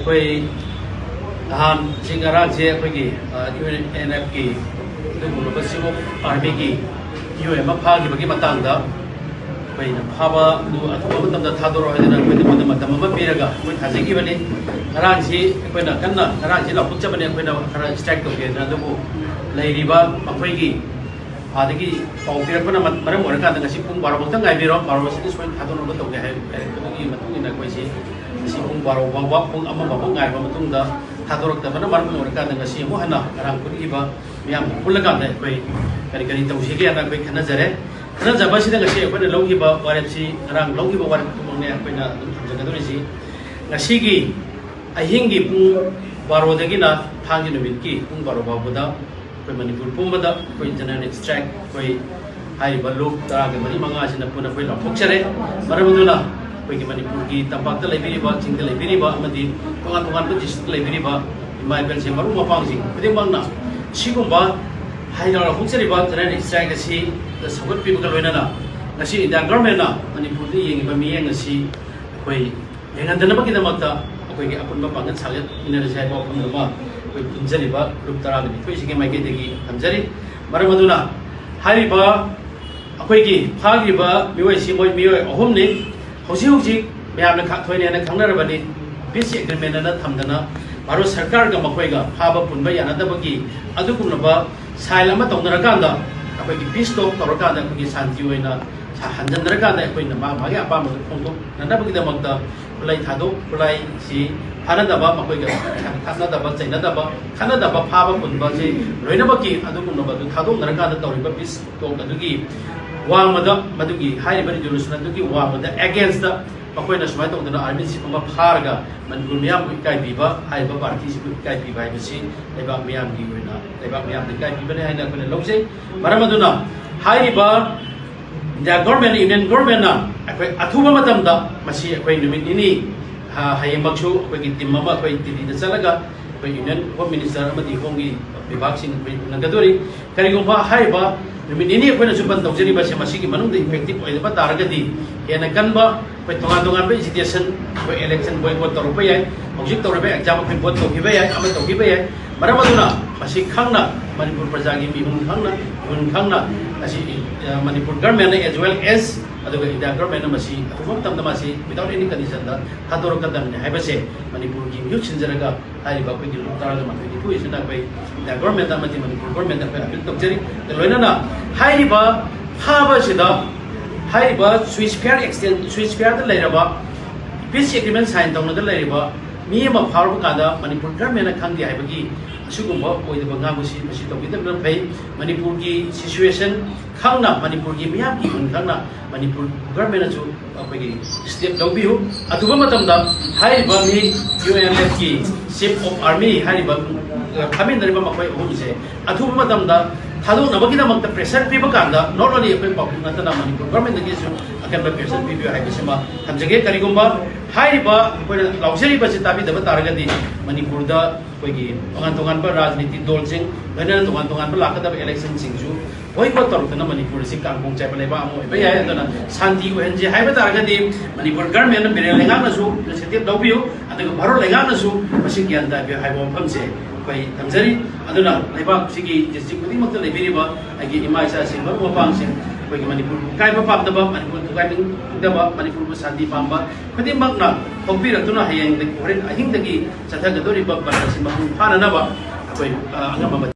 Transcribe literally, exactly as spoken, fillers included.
ꯑꯩꯈꯣꯏ ꯅꯍꯥꯟ ꯁꯤ ꯉꯔꯥꯡꯁꯦ ꯑꯩꯈꯣꯏꯒꯤ ꯌꯨ ꯑꯦꯟ ꯑꯦꯐꯀꯤ ꯑꯗꯨꯒꯨꯝꯂꯕ ꯆꯤꯐ ꯑꯣꯐ ꯑꯥꯔꯃꯤꯒꯤ ꯃꯤꯑꯣꯏ ꯑꯃ ꯐꯥꯈꯤꯕꯒꯤ ꯃꯇꯥꯡꯗ ꯑꯩꯈꯣꯏꯅ ꯐꯥꯕꯗꯨ ꯑꯊꯨꯕ ꯃꯇꯝꯗ ꯊꯥꯗꯣꯔꯛꯑꯣ ꯍꯥꯏꯗꯅ ꯑꯩꯈꯣꯏꯗ ꯃꯇꯝ ꯑꯃ ꯄꯤꯔꯒ ꯑꯩꯈꯣꯏ ꯊꯥꯖꯈꯤꯕꯅꯤ꯫ ꯉꯔꯥꯡꯁꯤ ꯑꯩꯈꯣꯏꯅ ꯀꯟꯅ ꯉꯔꯥꯡꯁꯤ ꯂꯥꯎꯊꯣꯛꯆꯕꯅꯤ, ꯑꯩꯈꯣꯏꯅ ꯈꯔ ꯏꯁꯇ꯭ꯔꯥꯏꯛ ꯇꯧꯒꯦꯗꯅ꯫ ꯑꯗꯨꯕꯨ ꯂꯩꯔꯤꯕ ꯃꯈꯣꯏꯒꯤ ꯑꯗꯒꯤ ꯄꯥꯎ ꯄꯤꯔꯛꯄꯅ ꯃꯔꯝ ꯑꯣꯏꯔꯀꯥꯟꯗ ꯉꯁꯤ ꯄꯨꯡ ꯕꯥꯔꯣ ꯐꯥꯎꯇ ꯉꯥꯏꯕꯤꯔꯣ, ꯕꯥꯔꯣꯁꯤꯗ ꯁꯣꯏ ꯊꯥꯗꯣꯛꯅꯕ ꯇꯧꯒꯦ ꯍꯥꯏꯔꯛꯄꯗꯨꯒꯤ ꯃꯇꯨꯡ ꯏꯟꯅ ꯑꯩꯈꯣꯏꯁꯤ ꯉꯁꯤ ꯄꯨꯡ ꯕꯥꯔꯣ ꯐꯥꯎꯕ, ꯄꯨꯡ ꯑꯃ ꯐꯥꯎꯕ ꯉꯥꯏꯔꯕ ꯃꯇꯨꯡꯗ ꯊꯥꯗꯣꯔꯛꯇꯕꯅ ꯃꯔꯝ ꯑꯣꯏꯔꯀꯥꯟꯗ ꯉꯁꯤ ꯑꯃꯨꯛ ꯍꯟꯅ ꯉꯔꯥꯡ ꯄꯨꯟꯈꯤꯕ ꯃꯤꯌꯥꯝ ꯄꯨꯜꯂꯀꯥꯟꯗ ꯑꯩꯈꯣꯏ ꯀꯔꯤ ꯀꯔꯤ ꯇꯧꯁꯤꯒꯦꯅ ꯑꯩꯈꯣꯏ ꯈꯟꯅꯖꯔꯦ꯫ ꯈꯟꯅꯖꯕ ꯑꯁꯤꯗ ꯉꯁꯤ ꯑꯩꯈꯣꯏꯅ ꯂꯧꯈꯤꯕ ꯋꯥꯔꯦꯞꯁꯤ, ꯉꯔꯥꯡ ꯂꯧꯈꯤꯕ ꯋꯥꯔꯦꯞ ꯈꯨꯗꯤꯡꯃꯛꯅꯦ ꯑꯩꯈꯣꯏꯅ ꯑꯗꯨꯝ ꯊꯝꯖꯒꯗꯧꯔꯤꯁꯤ꯫ ꯉꯁꯤꯒꯤ ꯑꯍꯤꯡꯒꯤ ꯄꯨꯡ ꯕꯥꯔꯣꯗꯒꯤꯅ ꯊꯥꯡꯖ ꯅꯨꯃꯤꯠꯀꯤ ꯄꯨꯡ ꯕꯥꯔꯣ ꯐꯥꯎꯕꯗ ꯑꯩꯈꯣꯏ ꯃꯅꯤꯄꯨꯔ ꯄꯨꯝꯕꯗ ꯑꯩꯈꯣꯏ ꯖꯦꯅꯔꯦꯜ ꯏꯁꯇ꯭ꯔꯥꯏꯛ ꯑꯩꯈꯣꯏ ꯍꯥꯏꯔꯤꯕ ꯂꯨꯞ ꯇꯔꯥꯒ ꯃꯔꯤ ꯃꯉꯥꯁꯤꯅ ꯄꯨꯟꯅ ꯑꯩꯈꯣꯏ ꯂꯥꯎꯊꯣꯛꯆꯔꯦ꯫ ꯃꯔꯝ ꯑꯗꯨꯅ ꯑꯩꯈꯣꯏꯒꯤ ꯃꯅꯤꯄꯨꯔꯒꯤ ꯇꯝꯄꯥꯛꯇ ꯂꯩꯕꯤꯔꯤꯕ, ꯆꯤꯡꯗ ꯂꯩꯕꯤꯔꯤꯕ ꯑꯃꯗꯤ ꯇꯣꯉꯥꯟ ꯇꯣꯉꯥꯟꯕ ꯗꯤꯁꯇ꯭ꯔꯤꯛꯇ ꯂꯩꯕꯤꯔꯤꯕ ꯏꯃꯥ ꯏꯕꯦꯜꯁꯤꯡ, ꯃꯔꯨꯞ ꯃꯄꯥꯡꯁꯤꯡ ꯈꯨꯗꯤꯡꯃꯛꯅ ꯁꯤꯒꯨꯝꯕ ꯍꯥꯏꯗꯅ ꯂꯥꯎꯊꯣꯛꯆꯔꯤꯕ ꯖꯦꯅꯔꯦꯜ ꯏꯁꯇ꯭ꯔꯥꯏꯛ ꯑꯁꯤꯗ ꯁꯧꯒꯠꯄꯤꯕꯒ ꯂꯣꯏꯅꯅ ꯉꯁꯤ ꯏꯟꯗꯤꯌꯥ ꯒꯚꯔꯟꯃꯦꯟꯅ ꯃꯅꯤꯄꯨꯔꯗ ꯌꯦꯡꯉꯤꯕ ꯃꯤꯠꯌꯦꯡ ꯑꯁꯤ ꯑꯩꯈꯣꯏ ꯌꯦꯡꯍꯟꯗꯅꯕꯒꯤꯗꯃꯛꯇ ꯑꯩꯈꯣꯏꯒꯤ ꯑꯄꯨꯟꯕ ꯄꯥꯡꯒꯜ ꯁꯥꯒꯠꯃꯤꯟꯅꯔꯁꯤ ꯍꯥꯏꯕ ꯋꯥꯐꯝ ꯑꯃ ꯑꯩꯈꯣꯏ ꯄꯨꯟꯖꯔꯤꯕ ꯂꯨꯞ ꯇꯔꯥꯒ ꯅꯤꯊꯣꯏꯁꯤꯒꯤ ꯃꯥꯏꯀꯩꯗꯒꯤ ꯊꯝꯖꯔꯤ꯫ ꯃꯔꯝ ꯑꯗꯨꯅ ꯍꯥꯏꯔꯤꯕ ꯑꯩꯈꯣꯏꯒꯤ ꯐꯥꯈ꯭ꯔꯤꯕ ꯃꯤꯑꯣꯏꯁꯤ ꯃꯣꯏ ꯃꯤꯑꯣꯏ ꯑꯍꯨꯝꯅꯤ꯫ ꯍꯧꯖꯤꯛ ꯍꯧꯖꯤꯛ ꯃꯌꯥꯝꯅ ꯈ-, ꯊꯣꯏꯅ ꯍꯦꯟꯅ ꯈꯪꯅꯔꯕꯅꯤ, ꯄꯤꯁ ꯑꯦꯒ꯭ꯔꯤꯃꯦꯟ ꯑꯅ ꯊꯝꯗꯅ ꯚꯥꯔꯠ ꯁꯔꯀꯥꯔꯒ ꯃꯈꯣꯏꯒ ꯐꯥꯕ ꯄꯨꯟꯕ ꯌꯥꯅꯗꯕꯒꯤ ꯑꯗꯨꯒꯨꯝꯂꯕ ꯁꯥꯏꯟ ꯑꯃ ꯇꯧꯅꯔꯀꯥꯟꯗ ꯑꯩꯈꯣꯏꯒꯤ ꯄꯤꯁ ꯇꯣꯛ ꯇꯧꯔꯀꯥꯟꯗ ꯑꯩꯈꯣꯏꯒꯤ ꯁꯥꯟꯇꯤ ꯑꯣꯏꯅ ꯁꯥ-, ꯍꯟꯖꯟꯅꯔꯀꯥꯟꯗ ꯑꯩꯈꯣꯏꯅ ꯃꯥ ꯃꯥꯒꯤ ꯑꯄꯥꯝꯕꯗꯨ ꯐꯣꯡꯗꯣꯛꯅꯅꯕꯒꯤꯗꯃꯛꯇ ꯈꯨꯠꯂꯥꯏ ꯊꯥꯗꯣꯛ, ꯈꯨꯠꯂꯥꯏꯁꯤ ꯐꯥꯅꯗꯕ, ꯃꯈꯣꯏꯒ ꯈꯠꯅꯗꯕ, ꯆꯩꯅꯗꯕ, ꯈꯠꯅꯗꯕ, ꯐꯥꯕ ꯄꯨꯟꯕꯁꯤ ꯂꯣꯏꯅꯃꯛꯀꯤ ꯑꯗꯨꯒꯨꯝꯂꯕ ꯑꯗꯨ ꯊꯥꯗꯣꯛꯅꯔꯀꯥꯟꯗ ꯇꯧꯔꯤꯕ ꯄꯤꯁ ꯇꯣꯛ ꯑꯗꯨꯒꯤ ꯋꯥꯡꯃꯗ, ꯃꯗꯨꯒꯤ ꯍꯥꯏꯔꯤꯕ ꯔꯤꯖꯣꯂꯨꯁꯟ ꯑꯗꯨꯒꯤ ꯋꯥꯡꯃꯗ ꯑꯦꯒꯦꯟꯁꯇ ꯃꯈꯣꯏꯅ ꯁꯨꯃꯥꯏꯅ ꯇꯧꯗꯅ ꯑꯥꯔꯃꯤ ꯆꯤꯐ ꯑꯃ ꯐꯥꯔꯒ ꯃꯅꯤꯄꯨꯔ ꯃꯤꯌꯥꯝꯕꯨ ꯏꯀꯥꯏꯕꯤꯕ, ꯍꯥꯏꯔꯤꯕ ꯄꯥꯔꯇꯤꯁꯤꯕꯨ ꯏꯀꯥꯏꯕꯤꯕ ꯍꯥꯏꯕꯁꯤ ꯂꯩꯕꯥꯛ ꯃꯤꯌꯥꯝꯒꯤ ꯑꯣꯏꯅ ꯂꯩꯕꯥꯛ ꯃꯤꯌꯥꯝꯗ ꯏꯀꯥꯏꯕꯤꯕꯅꯤ ꯍꯥꯏꯅ ꯑꯩꯈꯣꯏꯅ ꯂꯧꯖꯩ꯫ ꯃꯔꯝ ꯑꯗꯨꯅ ꯍꯥꯏꯔꯤꯕ ꯏꯟꯗꯤꯌꯥ ꯒꯣꯔꯃꯦꯟ, ꯌꯨꯅꯤꯌꯟ ꯒꯣꯔꯃꯦꯟꯅ ꯑꯩꯈꯣꯏ ꯑꯊꯨꯕ ꯃꯇꯝꯗ ꯃꯁꯤ ꯑꯩꯈꯣꯏ ꯅꯨꯃꯤꯠ ꯅꯤꯅꯤ, ꯍ-, ꯍꯌꯦꯡꯃꯛꯁꯨ ꯑꯩꯈꯣꯏꯒꯤ ꯇꯤꯝ ꯑꯃ ꯑꯩꯈꯣꯏ ꯗꯤꯜꯂꯤꯗ ꯆꯠꯂꯒ ꯑꯩꯈꯣꯏ ꯌꯨꯅꯤꯌꯟ ꯍꯣꯝ ꯃꯤꯅꯤꯁꯇꯔ ꯑꯃꯗꯤ ꯍꯣꯝꯒꯤ ꯕꯤꯚꯥꯒꯁꯤꯡ ꯑꯩꯈꯣꯏ ꯎꯅꯒꯗꯣꯔꯤ꯫ ꯀꯔꯤꯒꯨꯝꯕ ꯍꯥꯏꯔꯤꯕ ꯅꯨꯃꯤꯠ ꯅꯤꯅꯤ ꯑꯩꯈꯣꯏꯅꯁꯨ ꯕꯟ ꯇꯧꯖꯔꯤꯕꯁꯦ ꯃꯁꯤꯒꯤ ꯃꯅꯨꯡꯗ effective ꯑꯣꯏꯗꯕ ꯇꯥꯔꯒꯗꯤ ꯍꯦꯟꯅ ꯀꯟꯕ ꯑꯩꯈꯣꯏ ꯇꯣꯉꯥꯟ ꯇꯣꯉꯥꯟꯕ agitation, ꯑꯩꯈꯣꯏ election boycott ꯇꯧꯔꯛꯄ ꯌꯥꯏ, ꯍꯧꯖꯤꯛ ꯇꯧꯔꯤꯕ exam ꯑꯩꯈꯣꯏ vote ꯇꯧꯈꯤꯕ ꯌꯥꯏ, ꯑꯃ ꯇꯧꯈꯤꯕ ꯌꯥꯏ꯫ ꯃꯔꯝ ꯑꯗꯨꯅ ꯃꯁꯤ ꯈꯪꯅ ꯃꯅꯤꯄꯨꯔ ꯄ꯭ꯔꯖꯥꯒꯤ ꯃꯤꯍꯨꯟ ꯈꯪꯅ, ꯃꯤꯍꯨꯟ ꯈꯪꯅ ꯃꯁꯤ, ꯑ, ꯃꯅꯤꯄꯨꯔ government ꯅ as well as ꯑꯗꯨꯒ India government ꯅ ꯃꯁꯤ ꯑꯊꯨꯕ ꯃꯇꯝꯗ ꯃꯁꯤ without any condition ꯗ ꯊꯥꯗꯣꯔꯛꯀꯗꯕꯅꯤ ꯍꯥꯏꯕꯁꯦ ꯃꯅꯤꯄꯨꯔꯒꯤ ꯃꯤꯍꯨꯠ ꯁꯤꯟꯖꯔꯒ ꯍꯥꯏꯔꯤꯕ ꯑꯩꯈꯣꯏꯒꯤ ꯂꯨꯞ ꯇꯔꯥꯒ ꯃꯥꯊꯣꯏ ꯅꯤꯐꯨ ꯑꯁꯤꯅ ꯑꯩꯈꯣꯏ India government ꯑꯃꯗꯤ ꯃꯅꯤꯄꯨꯔ government ꯗ ꯑꯩꯈꯣꯏ appeal ꯇꯧꯖꯔꯤ꯫ ꯑꯗꯨꯒ ꯂꯣꯏꯅꯅ ꯍꯥꯏꯔꯤꯕ ꯐꯥꯕ ꯑꯁꯤꯗ ꯍꯥꯏꯔꯤꯕ ceasefire extend, ceasefire ꯗ ꯂꯩꯔꯕ, peace agreement sign ꯇꯧꯅꯗ ꯂꯩꯔꯤꯕ ꯃꯤ ꯑꯃ ꯐꯥꯔꯨꯕ ꯀꯥꯟꯗ ꯃꯅꯤꯄꯨꯔ government ꯅ ꯈꯪꯗꯦ ꯍꯥꯏꯕꯒꯤ ꯑꯁꯤꯒꯨꯝꯕ ꯑꯣꯏꯗꯕ ꯉꯥꯡꯕꯁꯤ ꯃꯁꯤ ꯇꯧꯕꯤꯗꯕꯅ ꯐꯩ꯫ ꯃꯅꯤꯄꯨꯔꯒꯤ situation ꯈꯪꯅ, ꯃꯅꯤꯄꯨꯔꯒꯤ ꯃꯤꯌꯥꯝꯒꯤ ꯃꯤꯍꯨꯟ ꯈꯪꯅ ꯃꯅꯤꯄꯨꯔ government ꯅꯁꯨ ꯑꯩꯈꯣꯏꯒꯤ step ꯂꯧꯕꯤꯌꯨ꯫ ꯑꯊꯨꯕ ꯃꯇꯝꯗ ꯍꯥꯏꯔꯤꯕ ꯃꯤ U N L F ꯀꯤ chief of army ꯍꯥꯏꯔꯤꯕ, ꯑ, ꯐꯝꯃꯤꯟꯅꯔꯤꯕ ꯃꯈꯣꯏ ꯑꯍꯨꯝꯁꯦ ꯑꯊꯨꯕ ꯃꯇꯝꯗ ꯊꯥꯗꯣꯛꯅꯕꯒꯤꯗꯃꯛꯇ pressure ꯄꯤꯕ ꯀꯥꯟꯗ not only ꯑꯩꯈꯣꯏ ꯄꯥꯎꯃꯤ ꯅꯠꯇꯅ ꯃꯅꯤꯄꯨꯔ government ꯗꯒꯤꯁꯨ ꯑꯀꯟꯕ pressure ꯄꯤꯕꯤꯌꯨ ꯍꯥꯏꯕꯁꯤꯃ ꯊꯝꯖꯒꯦ꯫ ꯀꯔꯤꯒꯨꯝꯕ ꯍꯥꯏꯔꯤꯕ ꯑꯩꯈꯣꯏꯅ ꯂꯥꯎꯖꯔꯤꯕꯁꯤ ꯇꯥꯕꯤꯗꯕ ꯇꯥꯔꯒꯗꯤ ꯃꯅꯤꯄꯨꯔꯗ ꯑꯩꯈꯣꯏꯒꯤ ꯇꯣꯉꯥꯟ ꯇꯣꯉꯥꯟꯕ ꯔꯥꯖꯅꯤꯇꯤ ꯗꯣꯜꯁꯤꯡ, ꯂꯣꯏꯅꯅ ꯇꯣꯉꯥꯟ ꯇꯣꯉꯥꯟꯕ ꯂꯥꯛꯀꯗꯕ election ꯁꯤꯡꯁꯨ boycott ꯇꯧꯔꯛꯇꯅ ꯃꯅꯤꯄꯨꯔ ꯑꯁꯤ ꯀꯥꯡꯈꯣꯡ ꯆꯥꯏꯕ ꯂꯩꯕꯥꯛ ꯑꯃ ꯑꯣꯏꯕ ꯌꯥꯏ꯫ ꯑꯗꯨꯅ ꯁꯥꯟꯇꯤ ꯑꯣꯏꯍꯟꯁꯤ ꯍꯥꯏꯕ ꯇꯥꯔꯒꯗꯤ ꯃꯅꯤꯄꯨꯔ government ꯅ ꯃꯤꯔꯦꯜ ꯂꯩꯉꯥꯛꯅꯁꯨ initiative ꯂꯧꯕꯤꯌꯨ, ꯑꯗꯨꯒ ꯚꯥꯔꯠ ꯂꯩꯉꯥꯛꯅꯁꯨ ꯃꯁꯤ ꯒ꯭ꯌꯥꯟ ꯇꯥꯕꯤꯌꯨ ꯍꯥꯏꯕ ꯋꯥꯐꯝꯁꯦ ꯑꯩꯈꯣꯏ ꯊꯝꯖꯔꯤ꯫ ꯑꯗꯨꯅ ꯂꯩꯕꯥꯛꯁꯤꯒꯤ district ꯈꯨꯗꯤꯡꯃꯛꯇ ꯂꯩꯕꯤꯔꯤꯕ ꯑꯩꯒꯤ ꯏꯃꯥ ꯏꯆꯥꯁꯤꯡ, ꯃꯔꯨꯞ ꯃꯄꯥꯡꯁꯤꯡ, ꯑꯩꯈꯣꯏꯒꯤ ꯃꯅꯤꯄꯨꯔꯕꯨ ꯀꯥꯏꯕ ꯄꯥꯝꯗꯕ, ꯃꯅꯤꯄꯨꯔ ꯊꯨꯒꯥꯏꯅꯤꯡꯗꯕ, ꯃꯅꯤꯄꯨꯔꯕꯨ ꯁꯥꯟꯇꯤ ꯄꯥꯝꯕ ꯈꯨꯗꯤꯡꯃꯛꯅ ꯊꯣꯛꯄꯤꯔꯛꯇꯨꯅ ꯍꯌꯦꯡꯗꯒꯤ, ꯍꯣꯔꯦꯟ ꯑꯍꯤꯡꯗꯒꯤ ꯆꯠꯊꯒꯗꯧꯔꯤꯕ ꯕꯟ ꯑꯁꯤ ꯃꯄꯨꯡ ꯐꯥꯅꯅꯕ ꯑꯩꯈꯣꯏ, ꯑ, ꯑꯉꯝꯕ